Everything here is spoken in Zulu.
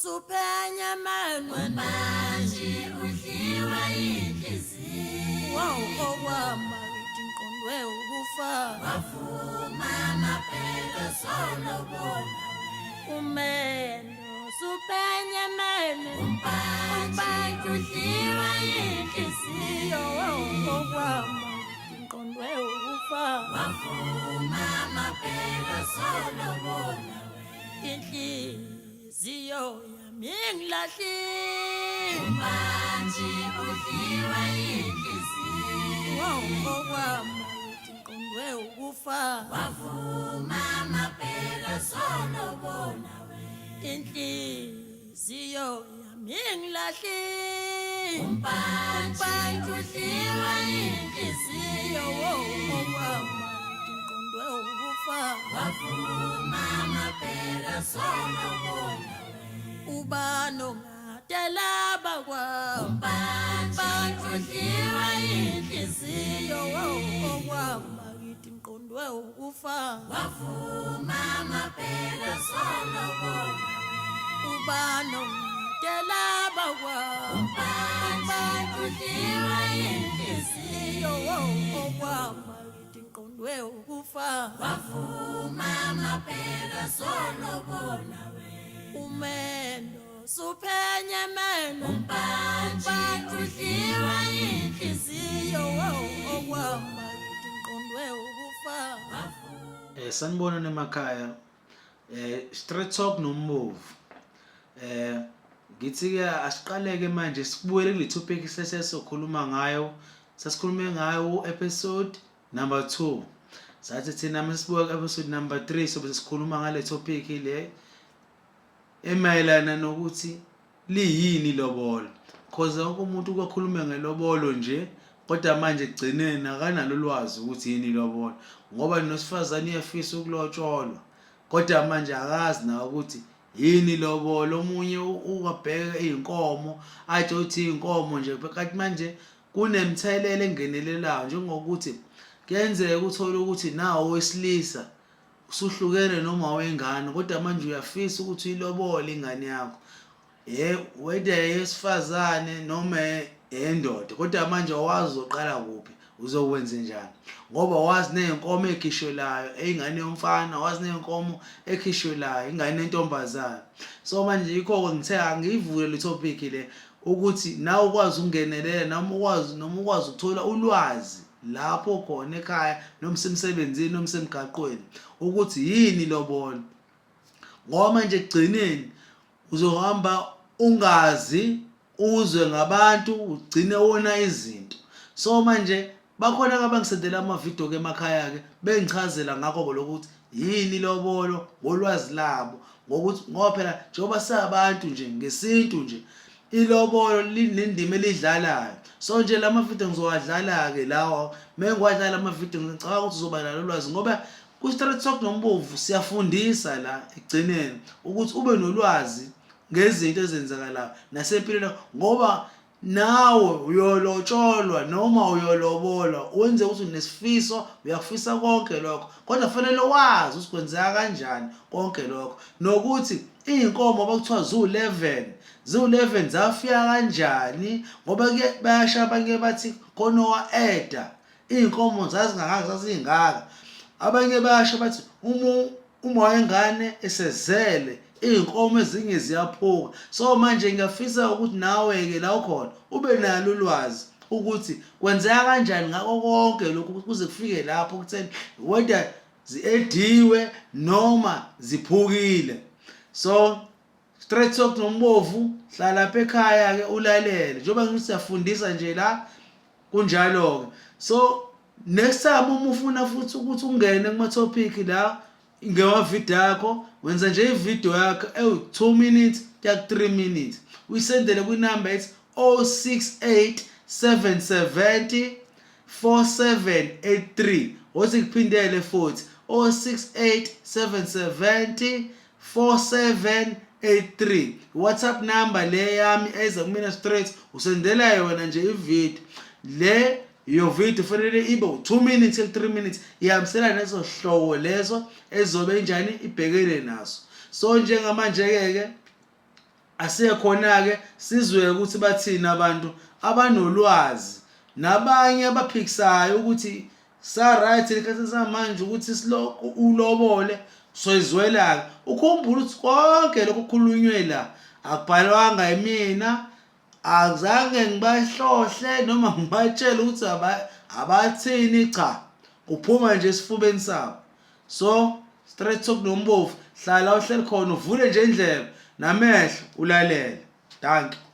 Suphenya menwe manje udliwa inhliziyo. Wow, okwama ngithi ngiqondwe ukufa. Wavuma amabheka solobona. Umendo suphenya menwe umpantshi udliwa inhliziyo. Wow, okwama ngithi ngiqondwe ukufa. Wavuma amabheka solobona. Inhliziyo yami ingilahlile. Umantshi udliwa inhliziyo. Okwami ukuthi ngiqondwe ukufa. Wavuma amabheka solobona wena. Inhliziyo yami ingilahlile. Umantshi udliwa inhliziyo. Okwami ukuthi ngiqondwe ukufa. Wavuma amabheka solobona ubani ongadelaba kwaumpantshi udliwa inhliziyo. Okwama kithi ngiqondwe ukufa. Wavuma amabheka solobona ubani ongadelaba kwaumpantshi udliwa inhliziyo. Okwama kithi ngiqondwe ukufa. Wavuma amabheka solobona umendo suphenye meno umpantshi udliwa inhliziyo. Okwama ngithi ngiqondwe ukufa. Sanibonani emakhaya. Straight talk noMbovu. Ngithi ke asiqaleke manje sibuyele kule topic sesizokhuluma ngayo. Sasikhulume ngayo episode number 2. Sathi thina masibuka episode number 3 sobe sikhuluma ngale topic le emayelana nokuthi liyini ilobolo. Cause wonke umuntu ukakhulume ngelobolo nje kodwa manje ekugcineni akanalo ulwazi ukuthi yini ilobolo, ngoba nosifazane uyafisa ukulotsholwa kodwa manje akazi nawe ukuthi yini ilobolo. Omunye ukabheka iy'nkomo athi uthi iy'nkomo nje, kanti manje kunemthelela engenelelayo, njengokuthi kuyenzeka uthole ukuthi nawo owesilisa usuhlukene noma wengane kodwa manje uyafisa ukuthi uyilobole ingane yakho, ye whether eyesifazane noma eyendoda, kodwa manje awazi uzoqala kuphi, uzokwenze njani, ngoba wazi ney'nkomo ey'khishwelayo eyingane yomfana, wazi ney'nkomo ekhishwelayo ingane yentombazane. So manje yikho-ke ngithe angiyivule le topic le ukuthi nawe ukwazi ukungenelela noma ukwazi ukuthola ulwazi lapho khona ekhaya noma semsebenzini noma semgaqweni ukuthi yini ilobolo, ngoba manje ekugcineni uzohamba ungazi, uzwe ngabantu, ugcine wona izinto. So manje bakhona abangisendela amavidiyo ke emakhaya ke bengichazela ngakho lokho ukuthi yini ilobolo ngolwazi labo, ngokuthi ngoba phela njengoba sabantu nje ngesintu nje ilobolo linendima elidlalayo. So nje la mavidiyo ngizowadlala-ke lawa. Mengiwadlala amavidiyo ngicabanga ukuthi uzoba nalo ulwazi, ngoba ku-Straight Talk noMbovu siyafundisa la ekugcineni ukuthi ube nolwazi ngezinto ezenzakalayo nasempilweni, ngoba nawe uyolotsholwa noma uyolobolwa, wenze ukuthi unesifiso, uyakufisa konke lokho, kodwa kufanele wazi ukuthi kwenzeka kanjani konke lokho, nokuthi iy'nkomo abakuthiwa ziwu-11 ziwu-11 zafika kanjani, ngoba ke bayasho abanye bathi khona owa-eda iy'nkomo zazingangaka, zazingaka. Abanye bayasho bathi uma wengane esezele iy'nkomo ezinye ziyaphuka. So manje ngiyafisa ukuthi nawe-ke la ukhona ube nalo ulwazi ukuthi kwenzeka kanjani ngakho konke lokhu kuze kufike lapho kutheni whether zi-ediwe noma ziphukile. So Straight Talk noMbovu, hlala lapha ekhaya-ke ulalele njengoba ngithi siyafundisa nje la, kunjalo-ke. So next time uma ufuna futhi ukuthi ungene kuma-topic la ngewavidiyo yakho, wenza nje ividiyo yakho ewu-2 minutes kuya ku-3 minutes, uyisendele kwinamba ethi 068 770 4783. Wothi kuphindele futhi, 068 770 4783, WhatsApp number le yami eza kumina straight. Usendela yona nje ividiyo le. Iyo video kufanele ibe u-2 minutes, 3 minutes, ihambisela neso sihloko leso ezobe injani ibhekene naso. So njengamanje-ke ke Asiye khona-ke sizwe ukuthi bathini abantu abanolwazi nabanye abaphikisayo ukuthi sa-right esikhathini samanje ukuthi ulobole soyizwela-ke. Ukhumbule ukuthi konke lokhu okukhulunywe la akubhalwanga yimina, akuzange ngibahlohle noma ngibatshele ukuthi abathini cha kuphuma nje esifubeni sabo. So straight talk nombovu hlala uhleli khona uvule nje indlebe namehlo ulalele. Dankie.